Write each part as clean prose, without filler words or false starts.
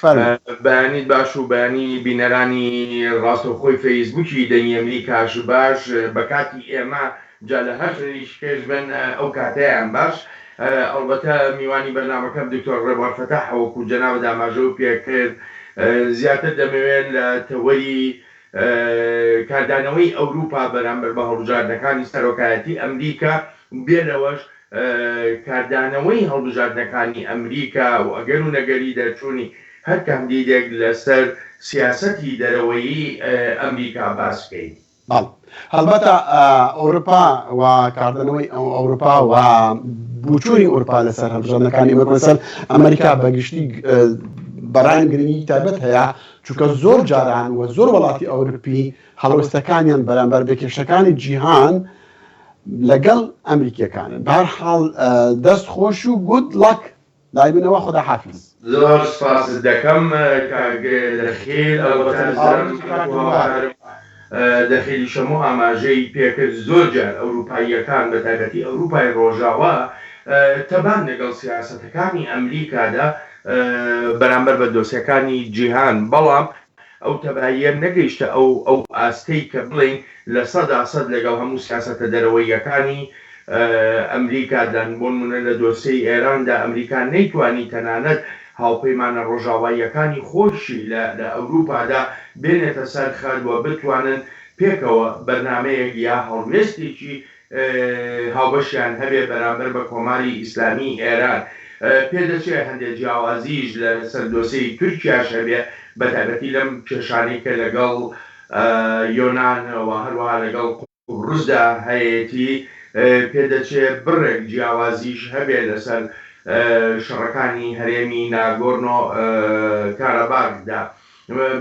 فەرموو. بەیانیت باش و بەیانی بینەرانی ڕاستەوخۆی فەیسبووکی دەنگی ئەمریکاش باش بە کاتی ئێمە جا لە هەر شوێنیشکێش بن ئەو کاتەیان باش. ئەڵبەتە میوانی بەرنامەکەم دکتۆر ڕێبوار فەتاحە وەکو جەنابت ئاماژەو پێکرد زیاتر دەمەوێت لە تەوەری کاردانەوەی ئەوروپا بەرامبەر بە هەڵبژاردنەکانی سەرۆکایەتی ئەمریکا بێ لەوەش کاردانەوەی هەڵبژاردنەکانی ئەمریکا و ئەگەر و نەگەری دەرچوونی هەر کاندیدێک لەسەر سیاسەتی دەرەوەیی ئەمریکا باس بکەین. بەڵێ هەڵبەتە ئەوروپا و کاردانەوەی ئەوروپا و بوچوونی ئەوروپا لەسەر هەڵبژاردنەکانی ئەمریکا لەسەر ئەمریکا بەگشتی بەڕای گرنگی تایبەت هەیە چونکە زۆر جاران و زۆر وڵاتی ئەوروپی هەڵوێستەکانیان بەرامبەر بە کێشەکانی جیهان لەگەڵ ئەمریکیەکانن بەهەرحاڵ دەست خۆش و گود ڵەک لای منەوە خودا حافیز. زۆر سپاست دەکەم کاک دەخیل ئەڵبەتە ئەزانم کاک هاوکارم دەخیلی شەمۆ ئاماژەی پێکرد زۆر جار ئەوروپاییەکان بەتایبەتی ئەوروپای ڕۆژاوا تەبان لەگەڵ سیاسەتەکانی ئەمریکادا بەرامبەر بە دۆسیەکانی جیهان بەڵام ئەو تەباییە نەگەیشتە ئەو ئەو ئاستەی کە بڵێین 100% لەگەڵ هەموو سیاسەتە دەرەوەییەکانی ئەمریکادان، بۆنمونە لە دۆسیەی ئێراندا ئەمریکا نەیتوانی تەنانەت هاوپەیمانە ڕۆژاواییەکانی خۆیشی لە لە ئەوروپادا بێنێتە سەر خەت و بتوانن پێکەوە بەرنامەیەک یا هەڵوێستێکی هاوبەشیان هەبێ بەرامبەر بە کۆماری ئیسلامیی ئێران. پێدەچێ هەندێ جیاوازیش لە سەر دۆسێی تورکیاش هەبێ، بەتایبەتی لەم کێشانەی کە لەگەڵ یۆنان و هەروەها لەگەڵ قوبڕسدا هەیەتی. پێدەچێ بڕێک جیاوازیش هەبێ لەسەر شەڕەکانی هەرێمی ناگۆرنۆ کاراباخدا.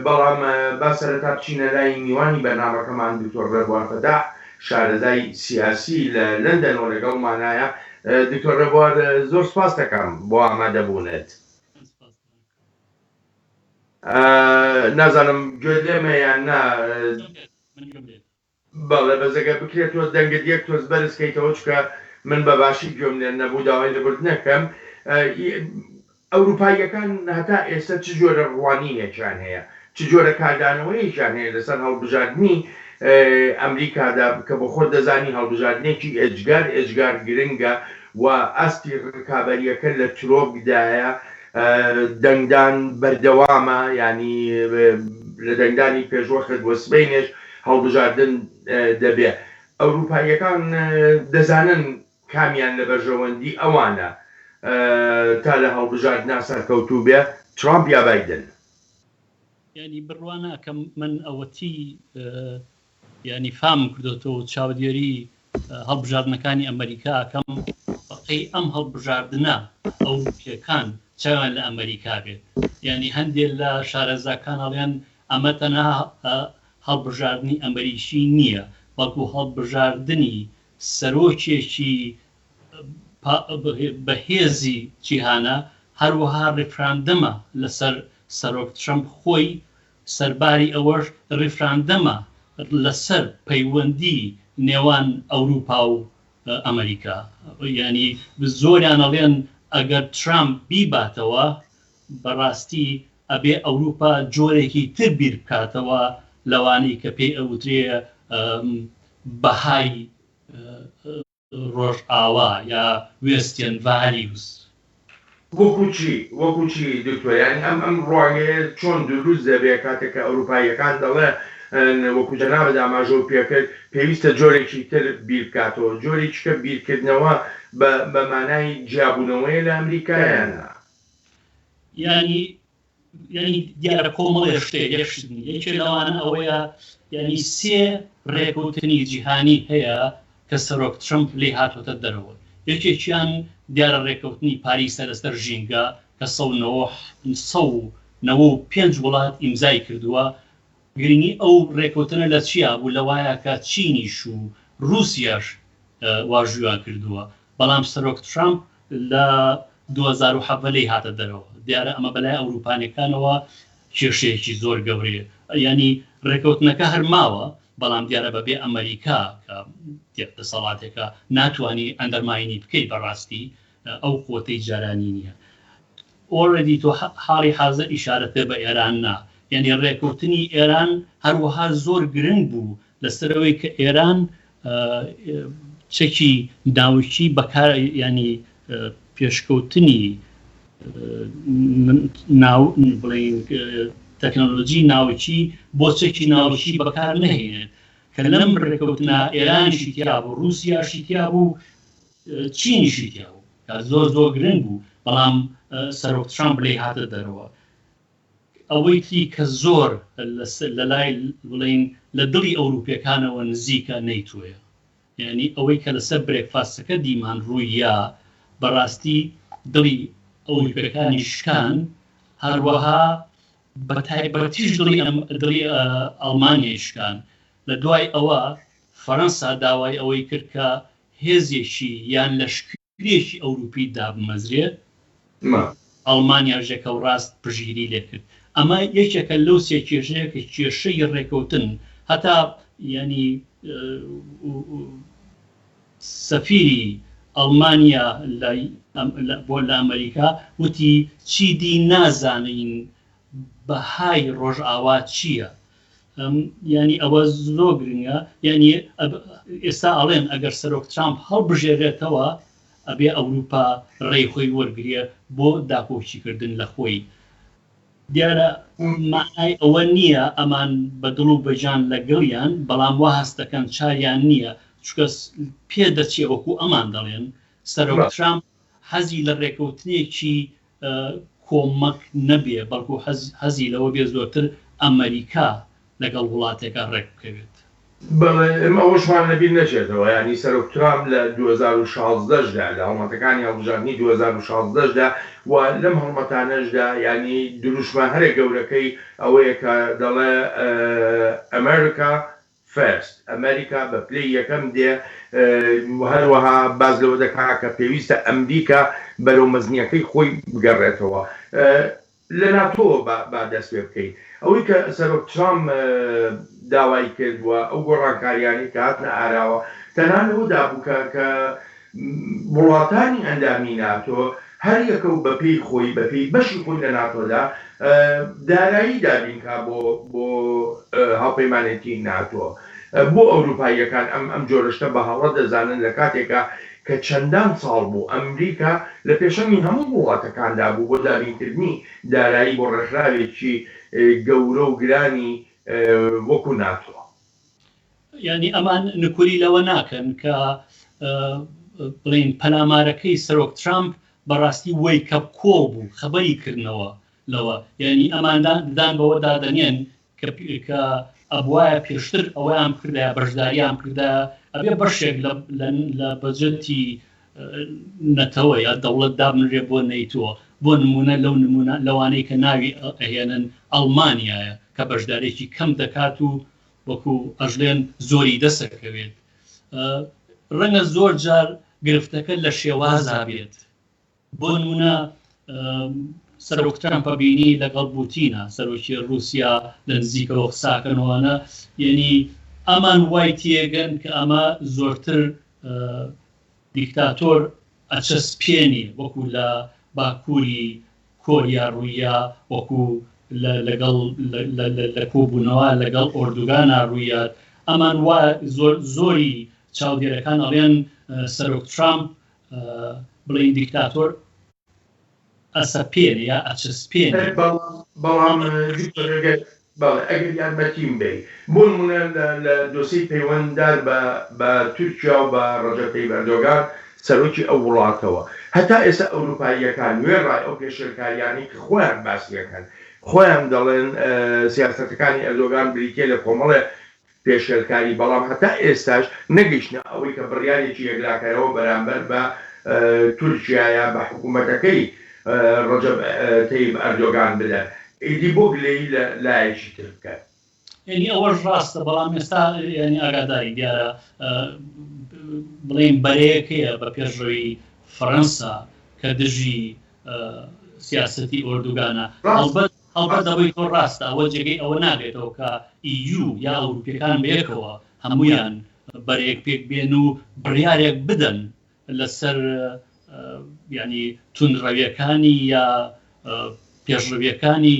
بەڵام با سەرەتا بچینە لای میوانی بەرنامەکەمان دکتۆر ڕێبوار فەتاح شارەزای سیاسی لە لەندەنەوە لەگەڵمانایە. دکتۆر ڕێبوار زۆر سوپاست دەکەم بۆ ئامادەبوونت. نازانم گوێت لێمە یان نا؟ بەڵێ بەس ئەگەر بکرێت تۆ دەنگت یەک تۆز بەرز کەیتەوە چونکە من بە باشی گوێم لێ نەبوو داوای لێبوردن ئەکەم. ئەوروپاییەکان هەتا ئێستا چ جۆرە ڕوانینێکیان هەیە چ جۆرە کاردانەوەیەکیان هەیە لەسەر هەڵبژاردنی ئەمریکادا کە بۆ خۆت دەزانی هەڵبژاردنێکی ئێجگار ئێجگار گرنگە و ئاستی ڕکابەریەکە لە ترۆپکدایە دەنگدان بەردەوامە یانی لە دەنگدانی پێشوەخت و سبەینێش هەڵبژاردن دەبێ. ئەوروپاییەکان دەزانن کامیان لە بەرژەوەندی ئەوانە تا لە هەڵبژاردنا سەرکەوتوو بێ، ترامپ یا بایدن. یانی بڕوا ناکەم من ئەوەتی یانی فامم کردۆتەوە و چاودێری هەڵبژاردنەکانی ئەمەریکا ئەکەم بەقەی ئەم هەڵبژاردنە ئەوروپیەکان چاویان لە ئەمەریکا بێت یانی هەندێ لە شارەزاکان ئەڵێن ئەمە تەنها هەڵبژاردنی ئەمەریکی نییە بەڵکو هەڵبژاردنی سەرۆکێکی بەهێزی جیهانە هەروەها ڕیفراندەمە لەسەر سەرۆک ترەمپ خۆی سەرباری ئەوەش ڕیفراندەمە لەسەر پەیوەندی نێوان ئەوروپا و ئەمریکا. یانی زۆریان ئەڵێن ئەگەر ترامپ بیباتەوە بەڕاستی ئەبێ ئەوروپا جۆرێکی تر بیر بکاتەوە لەوانەی کە پێی ئەوترێ بەهای ڕۆژئاوا یا Western values. وەکو چی؟ وەکو چی دکتۆر؟ یانی ئەم ئەم ڕوانگەیە چۆن دروست دەبێ کاتێک کە ئەوروپاییەکان دەڵێن وەکو جەنابت ئاماژەو پێکرد پێویستە جۆرێکی تر بیر بکاتەوە، جۆرێکی کە بیرکردنەوە بە بە مانای جیابوونەوەیە لە ئەمریکا یان نا؟ یانی یانی دیارە کۆمەڵێ شتێ یەک شت نییە یەکێ لەوانە ئەوەیە یانی سێ ڕێکەوتنی جیهانی هەیە کە سەرۆک ترەمپ لێی هاتۆتە دەرەوە یەکێکیان دیارە ڕێکەوتنی پاریسە لەسەر ژینگە کە 195 وڵات ئیمزای کردووە گرنگی ئەو ڕێکەوتنە لە چیا بوو لەوایە کە چینیش و ڕووسیاش واژوویان کردووە بەڵام سەرۆک ترامپ لە 2017 لێی هاتە دەرەوە. دیارە ئەمە بەلای ئەوروپانیەکانەوە کێشەیەکی زۆر گەورەیە. یانی ڕێکەوتنەکە هەر ماوە، بەڵام دیارە بەبێ ئەمەریکا کە دەسەڵاتێکە ناتوانی ئەندەرماینی بکەی بەڕاستی ئەو قوتەی جارانی نییە. Already تۆ حاڵی حازر ئیشارەتێ بە ئێران نا یانی ڕێکەوتنی ئێران هەروەها زۆر گرنگ بوو لەسەرەوەی کە ئێران چەکی ناوکی بەکار ینی پێشکەوتنی ناو بڵین تەکنەلۆجی ناوکی بۆ چەکی ناوکی بەکار نەهێنێت کە لەم ڕێکەوتنا ئێرانیشی تیا بوو ڕووسیاشی تیا بوو چینیشی تیا بوو کە زۆر زۆر گرنگ بوو بەڵام سەرۆک ترامپ لێی هاتە دەرەوە ئەوەی تری کە زۆر لە لای بڵین لە دڵی ئەوروپیەکانەوە نزیکە نەیتۆیە یعنی ئەوەی کە لەسەر برێکفاستەکە دیمان ڕووییا بەڕاستی دڵی ئەوروپیەکانی شکان هەروەها بە تایبەتیش دڵی دڵی ئەڵمانیای شکان لە دوای ئەوە فەرەنسا داوای ئەوەی کرد کە هێزێکی یان لەشکرێکی ئەوروپی دابمەزرێ، ئەڵمانیاش یەکەوڕاست پشتگیری لێکرد. ئەمە یەکێکە لەو سێ کێشەیە کە کێشەی ڕێکەوتن هەتا یانی سەفیری ئەڵمانیا بۆ لە ئەمریکا وتی چیدی نازانین بەهای ڕۆژئاوا چییە؟ یانی ئەوە زۆر گرنگە یانی ئێستا ئەڵێن ئەگەر سەرۆک ترامپ هەڵبژێرێتەوە ئەبێ ئەوروپا ڕێی خۆی وەرگێ بۆ داکۆکیکردن لە خۆی دیارە مانای ئەوە نییە ئەمان بە دڵ و بەجان لەگەڵیان بەڵام وا هەست دەکەن چاریان نییە چونکە پێ دەچێ وەکو ئەمان دەڵێن سەرۆک ترامپ حەزی لە ڕێکەوتنێکی کۆمەک نەبێ بەڵکو حەزی لەوە بێ زۆرتر ئەمەریکا لەگەڵ وڵاتێکا ڕێک بکەوێت. بەڵێ ئێمە ئەوەشمان لەبیر نەچێتەوە یانی سەرۆک ترامپ لە 2016 دا لە هەڵمەتەکانی هەڵبژاردنی 2016 دا و لەم هەڵمەتانەشدا یانی دروشمە هەرە گەورەکەی ئەوەیە کە دەڵێ America First، ئەمریکا بە پلەی یەکەم دێ و هەروەها باس لەوە دەکا کە پێویستە ئەمریکا بەرەو مەزنییەکەی خۆی بگەڕێتەوە. لە ناتۆوە با با دەست پێ بکەین. ئەوەی کە سەرۆک ترامپ داوای کرد و ئەو گۆڕانکارییانەی کە هاتنە ئاراوە تەنها لەوەدا بوو کە کە وڵاتانی ئەندامی ناتۆ هەر یەکە و بە پێی خۆی، بە پێی بەشی خۆی لە ناتۆدا دارایی دابین کا بۆ بۆ هاوپەیمانێتی ناتۆ. بۆ ئەوروپاییەکان ئەم ئەم جۆرە شتە بە هەڵە دەزانن لە کاتێکا کە چەندان ساڵ بوو ئەمریکا لە پێشەنگی هەموو وڵاتەکاندا بوو بۆ دابینکردنی دارایی بۆ ڕێکخراوێکی گەورە و گرانی وەکوو ناتۆ. یانی ئەمان نکولی لەوە ناکەن کە بڵین پەلامارەکەی سەرۆک ترامپ بەڕاستی wake up call بوو خەبەری کردنەوە لەوە یعنی ئەماندان دان بەوە دادەنێن کە ئەبواە پێشتر ئەوەیان بکردایە بەشداریان کردایە ئەبێ بەشێک لە بەجەتی نەتەوە یا دەوڵەت دابنرێ بۆ نەیتۆ بۆ نمونە لەو نمونە لەوانەی کە ناوی ئەهێنن ئەڵمانیایە کە بەشدارێکی کەم دەکات و وەکو ئەژلێن زۆری دەسەکەوێت ڕەنگە زۆر جار گرفتەکە لە شێوازا بێت بۆ نمونە سەرۆک ترەمپە بینی لەگەڵ بوتینە سەرۆکی رووسیا لە نزیکەوە قساکەنەوەە یعنی ئەمان وای تێگەن کە ئەمە زۆرتر دیکتاتۆر ئەچەسپێنی وەکو لە باکووری کۆریا ڕوویا وەکو لەگەڵ لە کۆبوونەوە لەگەڵ ئۆردوگانا ڕوویات ئەمان وا زۆری چاودێرەکان ئەڵێن سەرۆک ترامپ بڵێین دیکتاتۆر ئەسەپێنێ یا ئەچەسپێنێ. بەڵام دکتۆر ئەگەر بەڵێ ئەگەر یارمەتیم بەی بۆ نموونە لە لە دۆسێی پەیوەنددار بە بە تورکیا و بە ڕەجەب تەیب ئەردۆگان سەرۆکی ئەو وڵاتەوە هەتا ئێستا ئەوروپاییەکان وێڕای ئەو پێشێلکاریانەی کە خۆیان باسی ئەکەن خۆیان دەڵێن سیاسەتەکانی ئەردۆگان بریتیە لە کۆمەڵێ پێشێلکاری، بەڵام هەتا ئێستاش نەگەیشتنە ئەوەی کە بڕیارێکی یەکلاکەرەوە بەرامبەر بە تورکیا یا بە حکومەتەکەی ڕەجەب تەیب ئەردۆگان بدەن، ئیدی بۆ گلەیی لە لایەکی تر بکەن؟ یانی ئەوەش ڕاستە، بەڵام ئێستا یانی ئاگاداری دیارە بڵێین بەرەیەک هەیە بە پێشڕەوی فەرەنسا کە دژی سیاسەتی ئۆردوگانە، هەڵبەت هەڵبەت ئەوەی تۆ ڕاستە، ئەوە جێگەی ئەوە نابێتەوە کە EU یا ئەوروپیەکان بەیەکەوە هەموویان بەرەیەک پێک بێن و بڕیارێک بدەن لەسەر یانی توندڕەویەکانی یا. پێشڕەویەکانی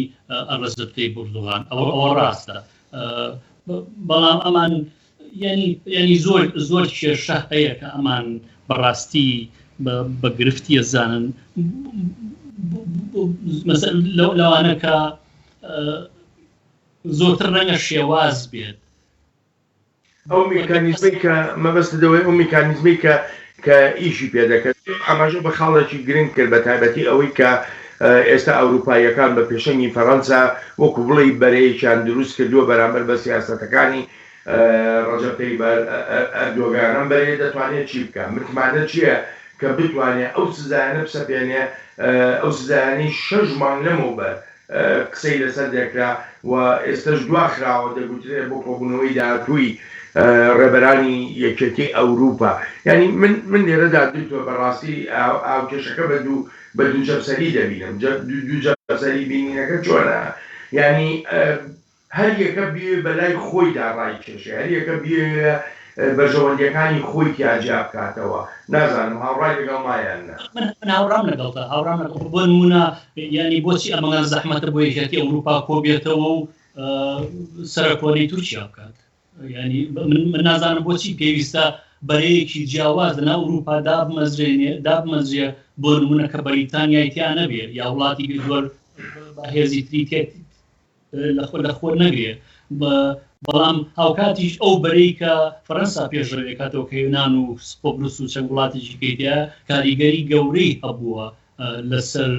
ڕەجەب تەیب ئەردۆغان ئەوە ئەوە ڕاستە بەڵام ئەمان ینی ینی زۆر زۆر کێشە هەیە کە ئەمان بەڕاستی بە گرفتی ئەزانن لەوانە کە زۆرتر ڕەنگە شێواز بێت. ئەو میکانیزمەی کە مەبەستت ئەوەیە ئەو میکانیزمەی کە کە ئیشی پێ دەکرد ئاماژە بە خاڵێکی گرنگ کرد بە تایبەتی ئەوەی کە ئێستا ئەوروپاییەکان بە پێشەنگی فەڕەنسا وەکو بڵێی بەرەیەکیان دروست کردووە بەرامبەر بە سیاسەتەکانی ڕەجەب تەیب ئەردۆگان ئەم بەرەیە دەتوانێت چی بکات؟ متمانە چییە کە بتوانێت ئەو سزایانە بسەپێنێ ئەو سزایانەی شەش مانگ لەمەوبەر قسەی لەسەر دەکرا و ئێستەش دواخراوە دەگوترێ بۆ کۆبوونەوەی داهاتووی ڕێبەرانی یەکێتی ئەوروپا. یانی من من لێرەدا دکتۆر بەڕاستی هاوکێشەکە بە دوو بە دوو جەمسەری دەبینم. دوو جەمسەری بینینەکە چۆنە؟ یانی هەر یەکە بیەوێ بە لای خۆیدا ڕایکێشێ، هەر یەکە بیەوێ بەرژەوەندییەکانی خۆی تیا جیا بکاتەوە. نازانم هاوڕای لەگەڵما یان نا. من هاوڕام لەگەڵتا، هاوڕام لەگەڵ بۆ نموونە یانی بۆچی ئەمە زەحمەتە بۆ یەکێتی ئەوروپا کۆ بێتەوە و سەرەکۆنەی تورکیا بکات؟ یانی من نازانم بۆچی پێویستە بەرەیەکی جیاواز لەناو ئەوروپا دابمەزرێنێ دابمەزرێ بۆ نموونە کە بەریتانیای تیا نەبێ یا وڵاتی زۆر بەهێزی تری تێ لەخۆ لەخۆ نەگرێ بەڵام هاوکاتیش ئەو بەرەی کە فەرەنسا پێشڕەوێکاتەوە کە یونان و قوبرس و چەند وڵاتێکی کەی تیا کاریگەری گەورەی هەبووە لەسەر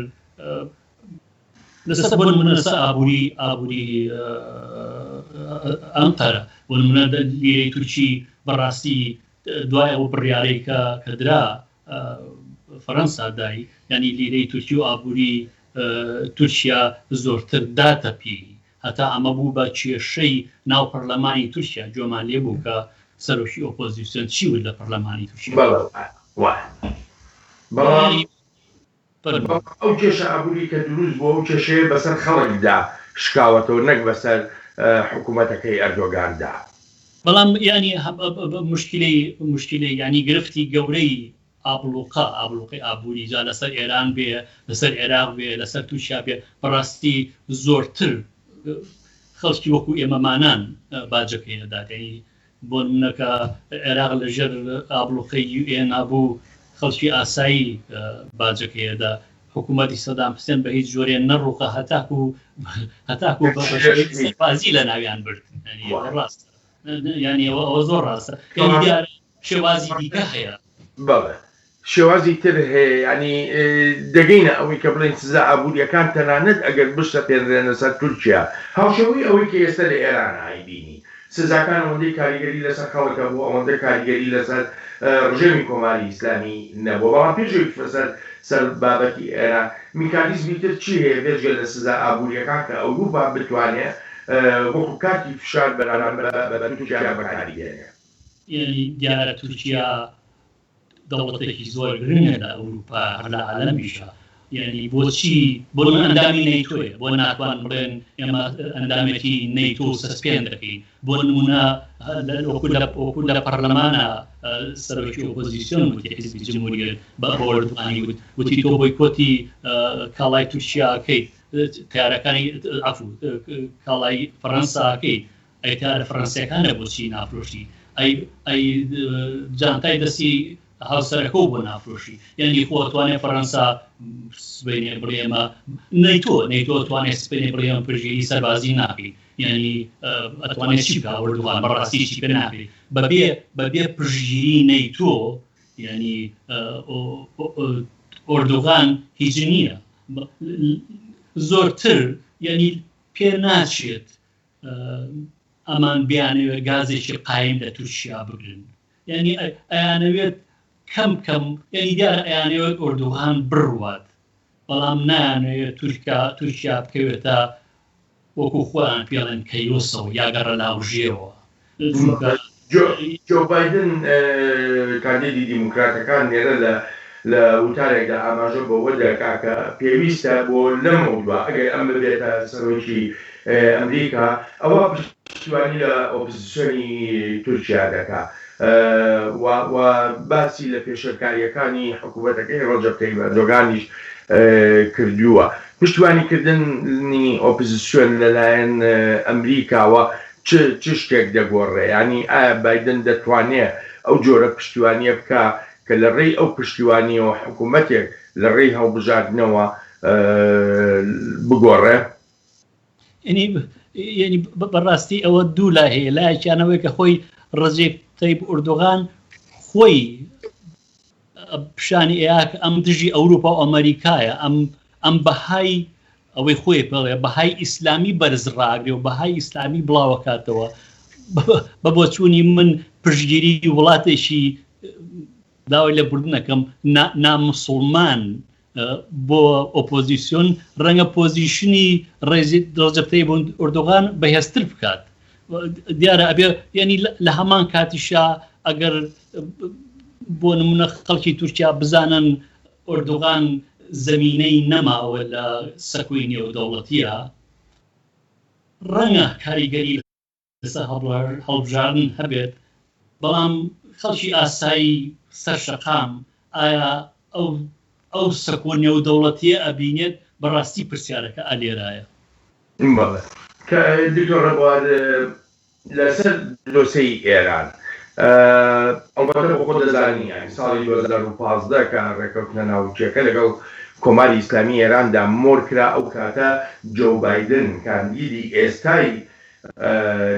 لەسەر بۆ نمونە لەسەر ئابووری ئابووری ئەنقەرە بۆ نمونە لیرەی تورکی بەڕاستی دوای ئەو بڕیارەی کە کە درا فەرەنسا دای یانی لیرەی تورکی و ئابووری تورکیا زۆرتر داتەپی هەتا ئەمە بوو بە کێشەی ناو پەرلەمانی تورکیا گوێمان لێ بوو کە سەرۆکی ئۆپۆزیسیۆن چی وت لە پەرلەمانی تورکیا. بەڵێ وایە بەڵام بەڵام ئەو کێشە ئابووری کە دروست بووە ئەو کێشەیە بەسەر خەڵکدا شکاوەتەوە نەک بەسەر حکوومەتەکەی ئەردۆگاندا. بەڵام یانی مشکلەی مشکلەی یانی گرفتی گەورەی ئابڵوقە ئابڵوقەی ئابووری جا لەسەر ئێران بێ لەسەر عێراق بێ لەسەر تورکیا بێ بەڕاستی زۆرتر خەڵکی وەکو ئێمەمانان باجەکەی ئەدات یانی بۆ نمونە کە عێراق لە ژێر ئابڵوقەی یو ئێن بوو خەڵکی ئاسایی باجەکەی ئەدا حکوومەتی سەدام حسێن بە هیچ جۆرێ نەڕووخا هەتاکو هەتاکو بە سەربازی لە ناویان برد ڕاستە یانی ئەوە زۆر ڕاستە یانی دیارە شێوازی دیکە هەیە. بەڵێ شێوازی تر هەیە یانی دەگەینە ئەوەی کە بڵێین سزا ئابوورییەکان تەنانەت ئەگەر بشسەپێنرێنە سەر تورکیا هاوشێوەی ئەوەی کە ئێستا لە ئێران ئەیبینی سزاکان ئەوەندەی کاریگەری لەسەر خەڵک هەبوو ئەوەندە کاریگەری لەسەر ڕژێمی کۆماری ئیسلامی نەبووە بەڵام پێش ئەوەی بچمە سەر سەر بابەتی ئێران میکانیزمی تر چی هەیە بێجگە لە سزا ئابوورییەکان کە ئەوروپا بتوانێ وەکو کارتی فشار بەرامبەر بە تورکیا بەکاری بێنێ؟ یانی دیارە تورکیا دەوڵەتێکی زۆر گرنگە لە ئەوروپا هەر لە عالەمیشە یعنی بۆچی بۆ من ئەندامی نەیتۆیە بۆ ناتوان بڵێن ئێمە ئەندامێتی نەیتۆ suspend دەکەین بۆ نمونە وەکو لە وەکو لە پەرلەمانە سەرۆکی ئۆپۆزیسیۆن وتی حیزبی جمهوریەت بە ئەردوغانی وت وتی تۆ بۆیکۆتی کاڵای تورکیاکەیت تارەکانی عفو کاڵای فەرەنساکەیت ئەی تارە فەرەنسیەکانە بۆچی نافرۆشی ئەی ئەی جانتای دەستی هاوسەرەکەو بۆ نافرۆشی یعنی خۆ توانێ فەرەنسا سبەینێ بڵێ ئێمە نەیتۆ نەیتۆ توانێ سبەینێ بڵێ ئێمە پشتگیری سەربازی ناکەین یعنی ئەتوانێت چی بکا ئەردوغان بەڕاستی چی پێ ناکرێت بەبێ بەبێ پشتگیری نەیتۆ یعنی ئۆردوغان هیچ نییە زۆرتر یعنی پێ ناچێت ئەمان بیانەوێت گازێکی قایم لە تورکیا بگرن یعنی ئەیانەوێت کەم کەم یعنی دیارە ئەیانەوێت ئۆردوغان بڕوات بەڵام نایانەوێت تورکیا تورکیا بکەوێتە وەکو خۆیان پێڵێن کەیۆسەوە یا گەڕەلاوژێەوە جۆ بایدن کاندیدی دیموکراتەکان لێرە لە لە وتارێکدا ئاماژە بەوە دەکا کە پێویستە بۆ لەمەودوا ئەگەر ئەم ببێتە سەرۆکی ئەمریکا ئەوا پشتیوانی لە ئۆپزسیۆنی تورکیا دەکا و و باسی لە پێشێلکارییەکانی حکوومەتەکەی ڕەجەب تەیب ئەردۆگانیش. کردووە. پشتیوانیکردنی ئۆپزسیۆن لەلایەن ئەمریکاوە چ چ شتێک دەگۆڕێ؟ یانی ئایا بایدن دەتوانێ ئەو جۆرە پشتیوانییە بکا کە لە ڕێی ئەو پشتیوانییەوە حکوومەتێک لە ڕێی هەڵبژاردنەوە بگۆڕێ؟ یعنی یعنی بەڕاستی ئەوە دوو لا هەیە لایەکیانەوەی کە خۆی ڕەجەب تەیب ئوردوغان خۆی پیشانی ئەیا کە ئەم دژی ئەوروپا و ئەمریکایە ئەم ئەم بەهای ئەوەی خۆی پێڵێ بەهای ئیسلامی بەرز ڕاگرێ و بەهای ئیسلامی بڵاوەکاتەوە بە بۆچوونی من پشگیری وڵاتێکی داوای لێبوردنەکەم نامسوڵمان بۆ ئۆپۆزیسیۆن ڕەنگە پۆزیشنی ڕەجەب تەیب ئۆردوغان بەهێزتر بکات دیارە ئەبێ ینی لە هەمان کاتیشا ئەگەر بۆ نمونە خەڵکی تورکیا بزانن ئۆردوغان زمینەی نەماوە لە سەکۆی نێودەوڵەتیە ڕەنگە کاریگەری لەسەر هەڵبژاردن هەبێت، بەڵام خەڵکی ئاسایی سەر شەقام ئایا ئەو ئەو سەکۆ نێودەوڵەتییە ئەبینێت؟ بەڕاستی پرسیارەکە ئا لێرایە. بەڵێ دکتۆر ڕێبوار لەسەر دۆسێی ئێران ئەڵبەتە بۆ خۆت دەزانی یانی ساڵی 2015 کە ڕێکەوتنە ناوکیەکە لەگەڵ کۆماری ئیسلامی ئێراندا مۆر کرا ئەو کاتە جۆو بایدن کاندیدی ئێستای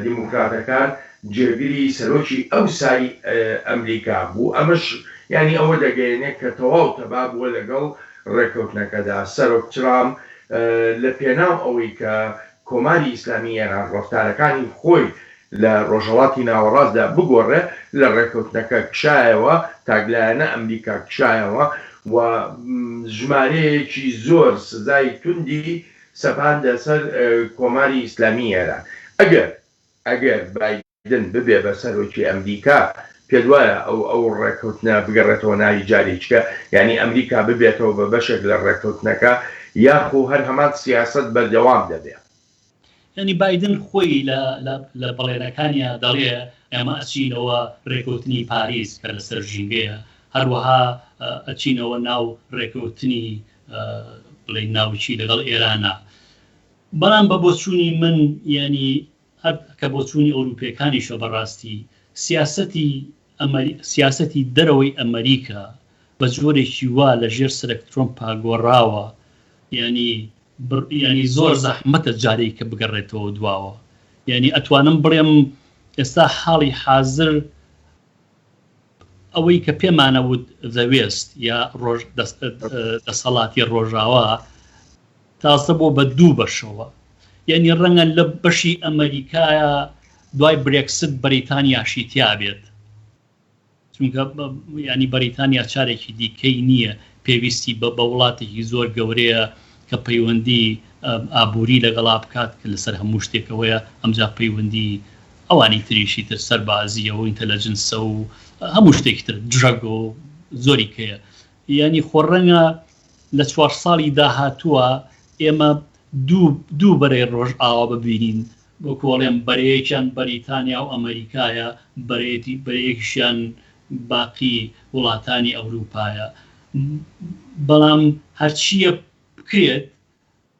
دیموکراتەکان جێگری سەرۆکی ئەوسای ئەمریکا بوو، ئەمەش یانی ئەوە دەگەیەنێت کە تەواو تەبا بووە لەگەڵ ڕێککەوتنەکەدا. سەرۆک ترامپ لە پێناو ئەوەی کە کۆماری ئیسلامی ئێران ڕەفتارەکانی خۆی لە ڕۆژهەڵاتی ناوەڕاستدا بگۆڕێ، لە ڕێککەوتنەکە کشایەوە، تاکلایەنە ئەمریکا کشایەوە و ژمارەیەکی زۆر سزای توندی سەپاندە سەر کۆماری ئیسلامی ئێران. ئەگەر ئەگەر بایدن ببێ بە سەرۆکی ئەمریکا پێت وایە ئەو ئەو ڕێککەوتنە بگەڕێتەوە ناوی جارێکیکە یانی ئەمریکا ببێتەوە بە بەشێک لە ڕێککەوتنەکە یاخو هەر هەمان سیاسەت بەردەوام دەبێ؟ یانی بایدن خۆی لە لە لە بەڵێنەکانیا دەڵێ ئێمە ئەچینەوە ڕێککەوتنی پاریس کە لەسەر ژینگەیە هەروەها ئەچینەوە ناو ڕێککەوتنی بڵێین ناوکی لەگەڵ ئێرانە بەڵام بە بۆچوونی من یانی هەر کە بۆچوونی ئەوروپیەکانیشە بەڕاستی سیاسەتی سیاسەتی دەرەوەی ئەمریکا بە جۆرێکی وا لە ژێر سەرەک ترۆمپا گۆڕاوە یانی ینی زۆر زەحمەتە جارێک کە بگەڕێتەوە دواوە یعنی ئەتوانم بڵێم ئێستا حاڵی حاضر ئەوەی کە پێمانە وت The West یا ڕۆژ دەسەڵاتی ڕۆژاوا تازە بۆ بە دوو بەشەوە یعنی ڕەنگە لە بەشی ئەمریکایە دوای برێکست بەریتانیاشی تیابێت چونکە ینی بەریتانیا چارێکی دیکەی نییە پێویستی بە بە وڵاتێکی زۆر گەورەیە کە پەیوەندی ئابووری لەگەڵا بکات کە لەسەر هەموو شتێکەوەیە ئەمجا پەیوەندی ئەوانی تریشی تر سەربازیە و intelligence ە و هەموو شتێکی تر drug و زۆری کەیە یعنی خۆ ڕەنگە لە چوار ساڵی داهاتووە ئێمە دوو دوو بەرەی ڕۆژئاوا ببینین بۆ کۆڵێم بەرەیەکیان بەریتانیا و ئەمریکایە بەرەیەتی بەرەیەکیشیان باقی وڵاتانی ئەوروپایە بەڵام هەرچییە بکرێت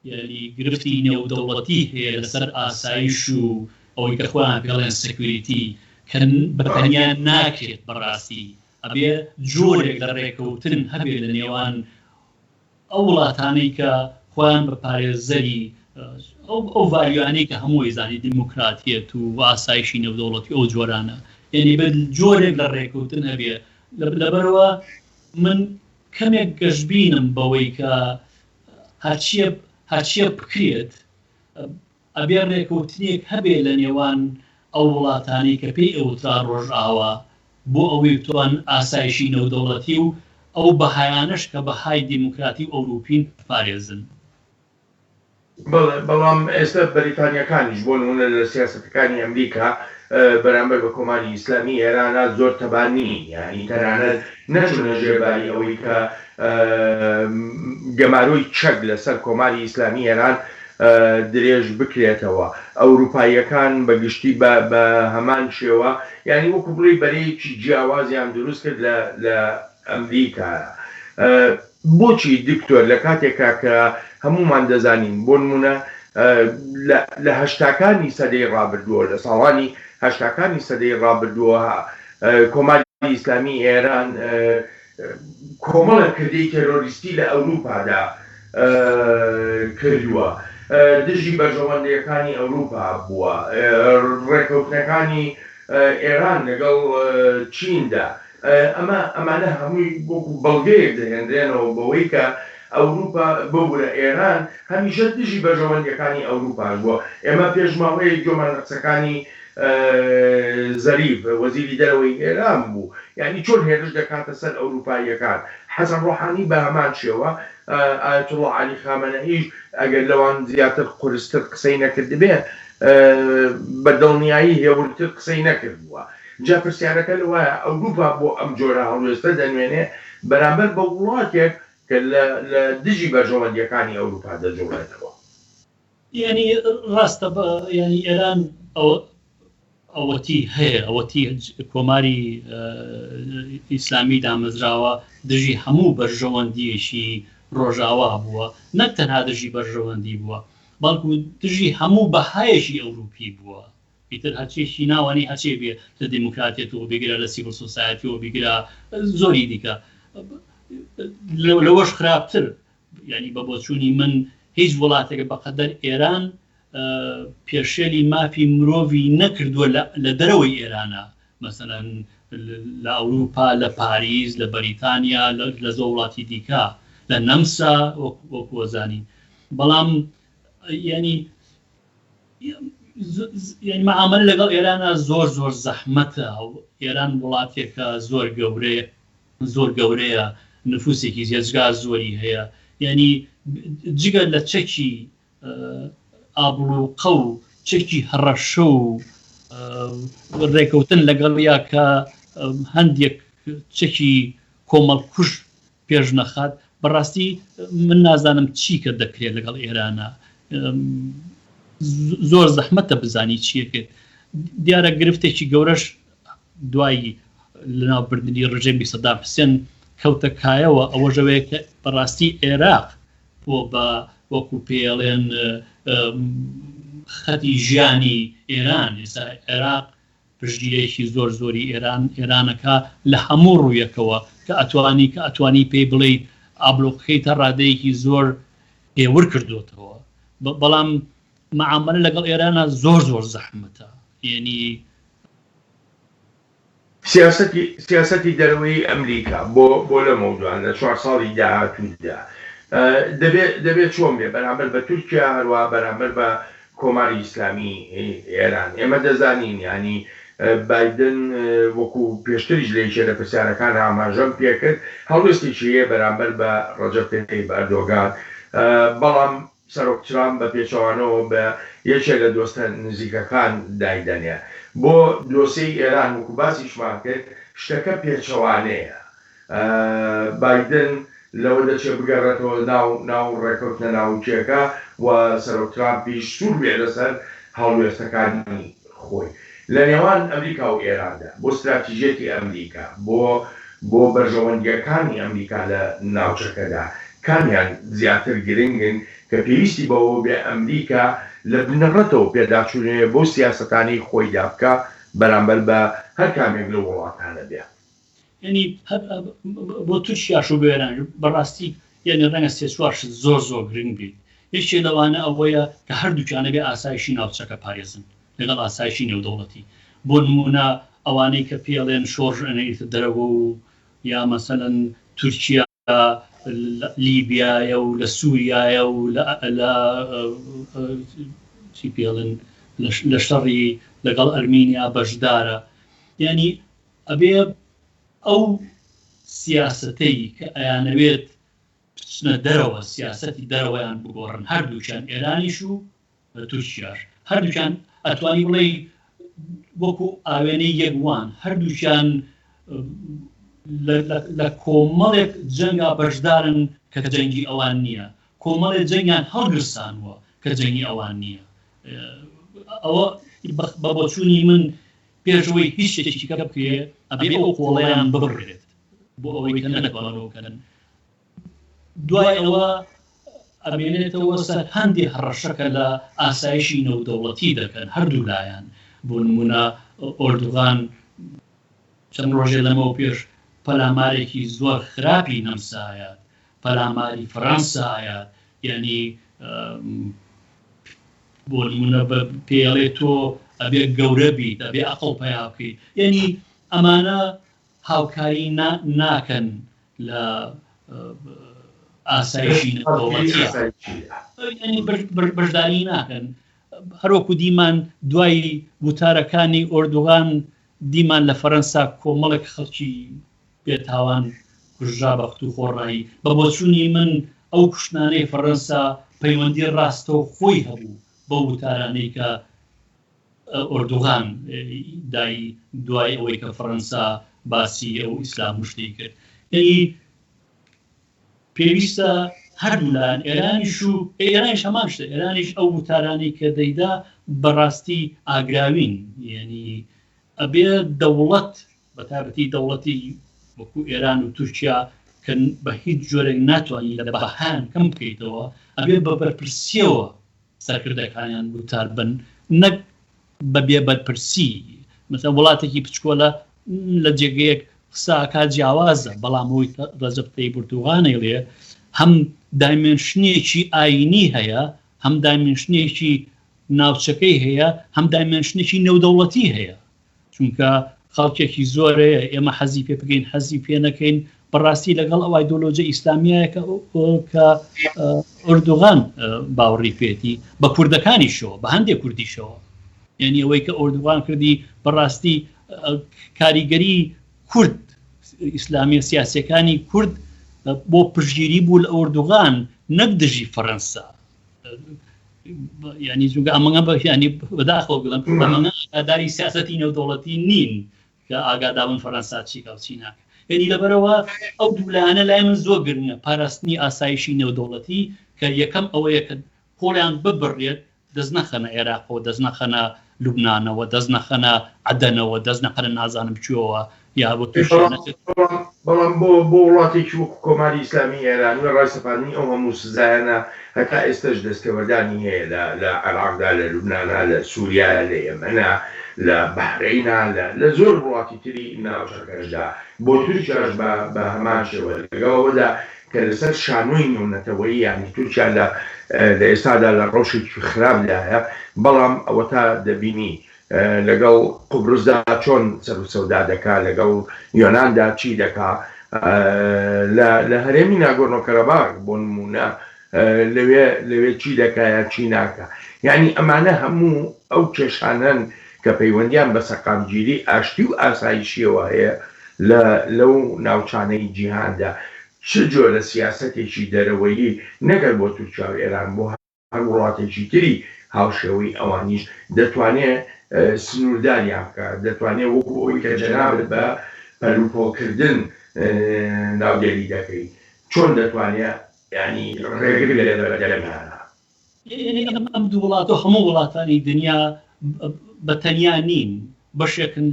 یانی گرفتی نێودەوڵەتی هەیە لەسەر ئاسایش و ئەوەی کە خۆیان پێڵێن security کە بە تەنیا ناکرێت بەڕاستی ئەبێ جۆرێک لە ڕێکەوتن هەبێ لە نێوان ئەو وڵاتانەی کە خۆیان بە پارێزەری ئەو ئەو value انەی کە هەموو ئەیزانی دیموکراتیەت و ئاسایشی نێودەوڵەتی ئەو جۆرانە یعنی بە جۆرێک لە ڕێکەوتن هەبێ لەبەرەوە من کەمێک گەشبینم بەوەی کە هەرچیە هەرچیە بکرێت ئەبێ ڕێکەوتنێک هەبێ لە نێوان ئەو وڵاتانەی کە پێی ئەوترا ڕۆژئاوا بۆ ئەوەی بتوان ئاسایشی نێودەوڵەتی و ئەو بەهایانەش کە بەهای دیموکراتی و ئەوروپین بپارێزن. بەڵێ، بەڵام ئێستا بەریتانییەکانیش بۆ نموونە لە سیاسەتەکانی ئەمریکا بەرامبەر بە کۆماری ئیسلامی ئێرانا زۆر تەبا نین، یانی تەنانەت نەچوونە ژێر باری ئەوەی کە گەمارۆی چەک لەسەر کۆماری ئیسلامی ئێران درێژ بکرێتەوە. ئەوروپاییەکان بە گشتی بە بە هەمان شێوە، یانی وەکوو بڵێی بەرەیەکی جیاوازیان دروست کرد لە لە ئەمریکا. بۆچی دکتۆر لە کاتێکا کە هەموومان دەزانین بۆ نموونە لە هەشتاکانی سەدەی ڕابردووە لە ساڵانی هەشتاکانی سەدەی ڕابردووە کۆماری ئیسلامی ئێران کۆمەڵێک کردەی تێرۆریستی لە ئەوروپادا کردووە دژی بەرژەوەندییەکانی ئەوروپا بووە ڕێکەوتنەکانی ئێران لەگەڵ چیندا ئەمە ئەمانە هەمووی وەکو بەڵگەیەک دەهێنرێنەوە بەوەی کە ئەوروپا، ببورە ئێران هەمیشە دژی بەرژەوەندییەکانی ئەوروپاش بووە. ئێمە پێش ماوەیەک گوێمان لە قسەکانی زەریف وەزیری دەرەوەی ئێران بوو، یانی چۆن هێرش دەکاتە سەر ئەوروپاییەکان. حەسەن ڕۆحانی بە هەمان شێوە، ئایەتوڵڵا عەلی خامەنەئیش ئەگەر لەوان زیاتر قورستر قسەی نەکردبێ، بە دڵنیایی هێورتر قسەی نەکردووە. جا پرسیارەکە لەوایە ئەوروپا بۆ ئەم جۆرە هەڵوێستە دەنوێنێ بەرامبەر بە وڵاتێک کە لە لە دژی بەرژەوەندییەکانی ئەوروپا دەجوڵێتەوە؟ یانی ڕاستە یانی ئێران ئەوە ئەوەتی هەیە ئەوەتی کۆماری ئیسلامی دامەزراوە دژی هەموو بەرژەوەندییەکی ڕۆژاوا بووە نەک تەنها دژی بەرژەوەندی بووە بەڵکو دژی هەموو بەهایەکی ئەوروپی بووە ئیتر هەرچیەکی ناوانی هەرچێ بێ لە دیموکراتیەتەوە بیگرە لە civil society یەوە بیگرە زۆری دیکە لەوەش خراپتر یعنی بە بۆچوونی من هیچ وڵاتێک بەقەدەر ئێران پێشێلی مافی مرۆڤی نەکردووە لە دەرەوەی ئێرانە مەسەلەن لە ئەوروپا لە پاریس لە بەریتانیا لە زۆر وڵاتی دیکە لە نەمسا وەکوەزانین بەڵام ینی یانی مەعامەلە لەگەڵ ئێرانە زۆر زۆر زەحمەتە ئێران وڵاتێکە زۆر گەورەیە زۆر گەورەیە نفوسێکی زێجگار زۆری هەیە یعنی جگە لە چەکی ئابڵوقە و چەکی هەڕەشە و ڕێکەوتن لەگەڵ یا کە هەندێک چەکی کۆمەڵکوژ پێش نەخات بەڕاستی من نازانم چی کە دەکرێت لەگەڵ ئێرانە زۆر زەحمەتە بزانی چیەکرد دیارە گرفتێکی گەورەش دوای لەناوبردنی ڕژێمی سەدام حسێن کەوتە کایەوە ئەوەژەوەیە کە بەڕاستی عێراق بۆ بە وەکو پێڵێن خەتی ژیانی ئێران ئێستا عێراق پشتگیرێکی زۆر زۆری ئێران ئێرانەکا لە هەموو ڕوویەکەوە کە ئەتوانی کە ئەتوانی پێی بڵێیت ئابلۆقەکەی تا ڕادەیەکی زۆر هێور کردۆتەوە بەڵام معاملە لەگەڵ ئێرانە زۆر زۆر زەحمەتە یعنی سیاسەتی سیاسەتی دەرەوەیی ئەمریکا بۆ بۆ لەمەودوا لە چوار ساڵی داهاتوودا دەبێ دەبێ چۆن بێ بەرامبەر بە تورکیا هەروەها بەرامبەر بە کۆماری ئیسلامی ئێران. ئێمە دەزانین یانی بایدن وەکو پێشتریش لە یەکێ لە پرسیارەکان ئاماژەم پێکرد هەڵوێستێکی هەیە بەرامبەر بە ڕەجەب تەیب ئەردۆگان بەڵام سەرۆک ترامپ بە پێچەوانەوە بە یەکێ لە دۆستە نزیکەکان دایدەنێ. بۆ دۆسێی ئێران وەکو باسیشمان کرد شتەکە پێچەوانەیە. بایدن لەوە دەچێت بگەڕێتەوە ناو ناو ڕێکەوتنە ناوکیەکە و سەرۆک ترامپیش سوور بێ لەسەر هەڵوێستەکانی خۆی لە نێوان ئەمریکا و ئێراندا بۆ ستراتیژیەتی ئەمریکا بۆ بۆ بەرژەوەندیەکانی ئەمریکا لە ناوچەکەدا کامیان زیاتر گرنگن کە پێویستی بەوە بێ ئەمریکا لە بنەڕەتەوە پێداچوونەوە بەو سیاسەتانەی خۆیدا بکا بەرامبەر بە هەر کامێک لەو وڵاتانە بێ. یعنی بۆ تورکیاش و بۆ ئێرانیش بەڕاستی یعنی ڕەنگە سێ چوار شت زۆر زۆر گرنگ بێت یەکێ لەوانە ئەوەیە کە هەردووکیانە بێ ئاسایشی ناوچەکە پارێزن لەگەڵ ئاسایشی نێودەوڵەتی بۆ نمونە ئەوانەی کە پێڵێن شۆڕش ئەنێریتە دەرەوە و یا مەسەلەن تورکیا لە لیبیایە و لە سووریایە و لە چی پێڵن لە شەڕی لەگەڵ ئەرمینیا بەشدارە یعنی ئەبێ ئەو سیاسەتەی کە ئەیانەوێت بچنە دەرەوە سیاسەتی دەرەوەیان بگۆڕن هەردووکیان ئێرانیش و تورکیاش هەردووکیان ئەتوانی بڵێی وەکو ئاوێنەی یەک وان هەردووکیان لە کۆمەڵێک جەنگا بەشدارن کە جەنگی ئەوان نییە کۆمەڵێک جەنگیان هەڵگرسانوە کە جەنگی ئەوان نییە ئەوە بە بۆچوونی من پێشەوەی هیچ شتێکی کە بکرێ ئەبێ ئەو قۆڵیان ببڕێت بۆ ئەوەی کە نەتوانەوە بکەن. دوای ئەوە ئەمێنێتەوە سەر هەندێ هەڕەشە کە لە ئاسایشی نێودەوڵەتی دەکەن هەردوو لایەن، بۆ نموونە ئۆردوغان چەند ڕۆژێ لەمەو پێش پەلامارێکی زۆر خراپی نەمسا ئەیات، پەلاماری فەرەنسا ئەیات، یانی بۆ نموونە پێی ئەڵێ تۆ ئەبێ گەورە بیت، ئەبێ ئەقڵ پەیا بکەیت، یانی ئەمانە هاوکاری ناکەن لە ئاسایشی نەتەوەیە بەشداری ناکەن هەروەکو دیمان دوای وتارەکانی ئۆردوغان دیمان لە فەرەنسا کۆمەڵێک خەڵکی بێتاوان کوژرا بە قوتو خۆڕایی بە بۆچوونی من ئەو کوشتنانەی فەرەنسا پەیوەندی ڕاستەو خۆی هەبوو بەو وتارانەی کە ئۆردوغان دای دوای ئەوەی کە فەرەنسا باسی ئەو ئیسلام و شتەی کرد یعنی پێویستە هەردوو لایەن ئێرانیش و ئێرانیش هەمان شتە ئێرانیش ئەو وتارانەی کە دەیدا بەڕاستی ئاگراوین یعنی ئەبێ دەوڵەت بە تایبەتی دەوڵەتی وەکو ئێران و تورکیا کە بە هیچ جۆرێک ناتوانانی لە بەهایان کەم بکەیتەوە ئەبێ بە بەرپرسیەوە سەرکردەکانیان وتار بن نەک بە بێ بەرپرسی مەسەلەن وڵاتێکی بچکۆلە لە جێگەیەک قسە ئەکا جیاوازە بەڵام ئەوەی ڕەجەب تەیب ئەردۆغان ئەیڵێ هەم دایمێنشنێکی ئاینی هەیە هەم دایمێنشنێکی ناوچەکەی هەیە هەم دایمێنشنێکی نێودەوڵەتی هەیە چونکە خەڵکێکی زۆر هەیە ئێمە حەزی پێ بکەین حەزی پێ نەکەین بەڕاستی لەگەڵ ئەو ئایدۆلۆژە ئیسلامیایە کە ئۆردوغان باوەڕی پێێتی بە کوردەکانیشەوە بە هەندێک کوردیشەوە یعنی ئەوەی کە ئۆردوغان کردی بەڕاستی کاریگەری کورد ئیسلامیە سیاسەکانی کورد بۆ پشگیری بوو لە ئۆردوغان نەک دژی فەرەنسا ینی چونکە ئەمەگە بە ینی بەداخەوە بڵم ئەمەگە ئاگاداری سیاستی نێودەوڵەتی نین کە ئاگادابن فەرەنسا چی کاو چی ناکە یعنی لەبەرەوە ئەو دوولایەنە لای من زۆر گرنگە پاراستنی ئاسایشی نێودەوڵەتی کە یەکەم ئەوەیە کە قۆڵیان ببڕێت دەست نەخەنە عێراقەوە دەست نەخەنە لوبنانەوە دەست نەخەنە عەدەنەوە دەست نەخەنە نازانم کوێوە یا بۆ تورکیا نەچێت. بەڵام بۆ بۆ وڵاتێکی وەکو کۆماری ئیسلامی ئێران وێڕای سەپاندنی ئەو هەموو سزایانە هەتا ئێستەش دەستێوەردانی هەیە لە لە عێراقدا لە لوبنانا لە سوریایا لە یەمەنا لە بەحرەینا لە لە زۆر وڵاتی تری ناوچەکەشدا بۆ تورکیاش بە بە هەمان شێوە لەگەڵ ئەوەدا کە لەسەر شانۆی نێونەتەوەیی یانی تورکیا لە لە ئێستادا لە ڕەوشێکی خراپدایە بەڵام ئەوەتا دەبینی لەگەڵ قوبرسدا چۆن سەروسەودا دەکا لەگەڵ یۆناندا چی دەکا لە لە هەرێمی ناگۆرنۆ کەرەباغ بۆ نموونە لەوێ لەوێ چی دەکا یا چی ناکا یانی ئەمانە هەموو ئەو کێشانەن کە پەیوەندیان بە سەقامگیری ئاشتی و ئاسایشیەوە هەیە لە لەو ناوچانەی جیهاندا چ جۆرە سیاسەتێکی دەرەوەیی نەک هەر بۆ تورکیا و ئێران بۆ هەر وڵاتێکی تری هاوشێوەی ئەوانیش دەتوانێ سنوورداریان بکا، دەتوانێ وەکو ئەوەی کە جەنابت بە پەلوپۆکردن ناودێری دەکەی، چۆن دەتوانێ یانی ڕێگر بێ لە بەردەمیانا؟ یانی ئەم دوو وڵاتە و هەموو وڵاتانی دنیا بە تەنیا نین، بەشێکن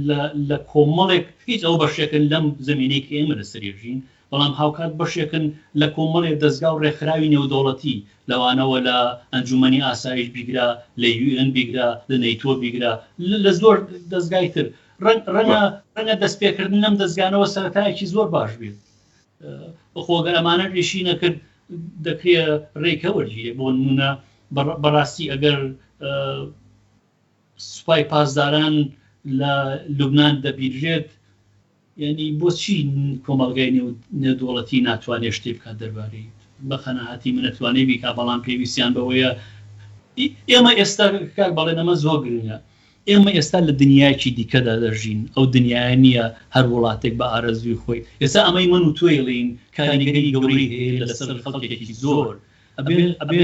لە کۆمەڵێک، هیچ ئەو بەشێکن لەم زەمینەی کە ئێمە لەسەری ژین، بەڵام هاوکات بەشێکن لە کۆمەڵێ دەزگا و ڕێکخراوی نێودەوڵەتی، لەوانەوە لە ئەنجوومەنی ئاسایش بیگرە، لە یوئێن بیگرە، لە نەیتۆ بیگرە، لە زۆر دەزگای تر. ڕەنگە ڕەنگە دەستپێکردن لەم دەزگانەوە سەرەتایەکی زۆر باش بێت. خۆ گەر ئەمانە ئیشی نەکرد دەکرێ ڕێکە وەرگیرێ. بۆ نموونە بەڕاستی ئەگەر سوپای پاسداران لە لوبنان دەبینرێت، یانی بۆچی کۆمەڵگای نێودەوڵەتی ناتوانێت شتێ بکات دەربارەی؟ بە قەناعەتی من ئەتوانێت بیکات، بەڵام پێویستیان بەوەیە ئێمە ئێستا کاک بەڵێن ئەمە زۆر گرنگە، ئێمە ئێستا لە دنیایەکی دیکەدا دەژین، ئەو دنیایە نییە هەر وڵاتێک بە ئارەزووی خۆی، ئێستا ئەمەی من و تۆی ئەڵێین کاریگەری گەورەی هەیە لەسەر خەڵکێکی زۆر، ئەبێ ئەبێ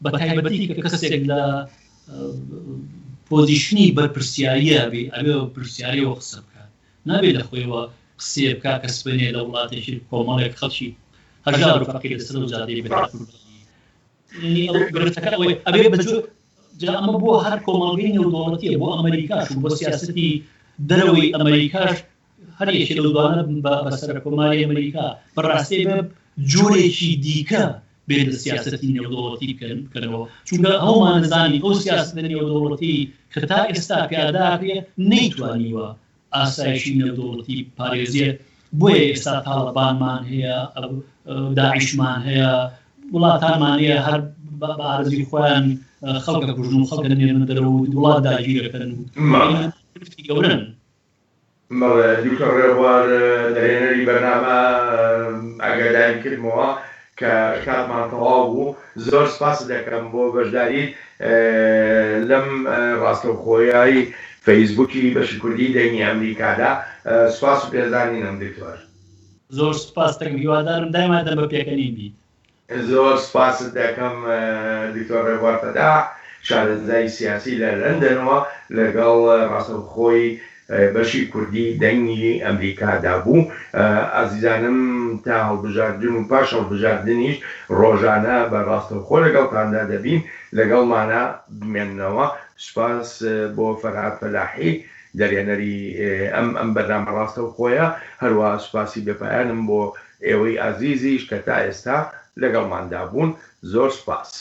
بە تایبەتی کە کەسێک لە پۆزیشنی بەرپرسیاریە بێ ئەبێ بە پرسیارەوە قسە بکات نابێ لە خۆیەوە قسەیە بکا کە سبەینێ لە وڵاتێکی کۆمەڵێک خەڵکی هەژار و فەقیر لەسەر ئەو جادەی بێتە قوربانی. یعنی ئەو گرفتەکە ئەوەیە ئەبێ بە جۆ جا ئەمە بۆ هەر کۆمەڵگەی نێودەوڵەتیە بۆ ئەمەریکاش و بۆ سیاسەتی دەرەوەی ئەمەریکاش هەر یەکێ لەو دوانە بە سەرۆککۆماری ئەمەریکا بەڕاستی بێ. جۆرێکی دیکە بێ لە سیاسەتی نێودەوڵەتی بکەنەوە، چونکە هەموومان دەزانین ئەو سیاسەتە نێودەوڵەتی کە تا ئێستا پیادە ئەکرێ نەیتوانیوە ئاسایشی نێودەوڵەتی بپارێزێ، بۆیە ئێستا تاڵەبانمان هەیە، داعشمان هەیە، وڵاتانمان هەیە هەر بە ئارەزووی خۆیان خەڵک ئەکوژن و خەڵک ئەنێرنە دەرەوە و وڵات داگیرەکەن و گرفتی گەورەن. بەڵێ دکتۆر ڕێبوار دەرهێنەری بەرنامە ئاگاداری کردمەوە کە کاتمان تەواو بوو زۆر سپاست دەکەم بۆ بەشداریت لەم ڕاستەوخۆیای فەیسبوکی بەشی کوردی دەنگی ئەمریکادا سپاس و پێزانینم دکتۆر. زۆر سوپاست دەکەم هیوادارم دایما دەم بە پێکەنین بیت. زۆر سپاست دەکەم دکتۆر ڕێبوار فەتاح شارەزای سیاسی لە لەندەنەوە لەگەڵ ڕاستەوخۆی بەشی کوردی دەنگی ئەمریکادا بوو. ئازیزانم تا هەڵبژاردن و پاش هەڵبژاردنیش ڕۆژانە بە ڕاستەوخۆ لەگەڵتاندا دەبین لەگەڵمانا بمێننەوە. سوپاس بۆ فەرهاد فەلاحی دەرهێنەری ئەم ئەم بەرنامە ڕاستەوخۆیە، هەروەها سوپاسی بێپایانم بۆ ئێوەی ئازیزیش کە تا ئێستا لەگەڵماندا بوون. زۆر سوپاس.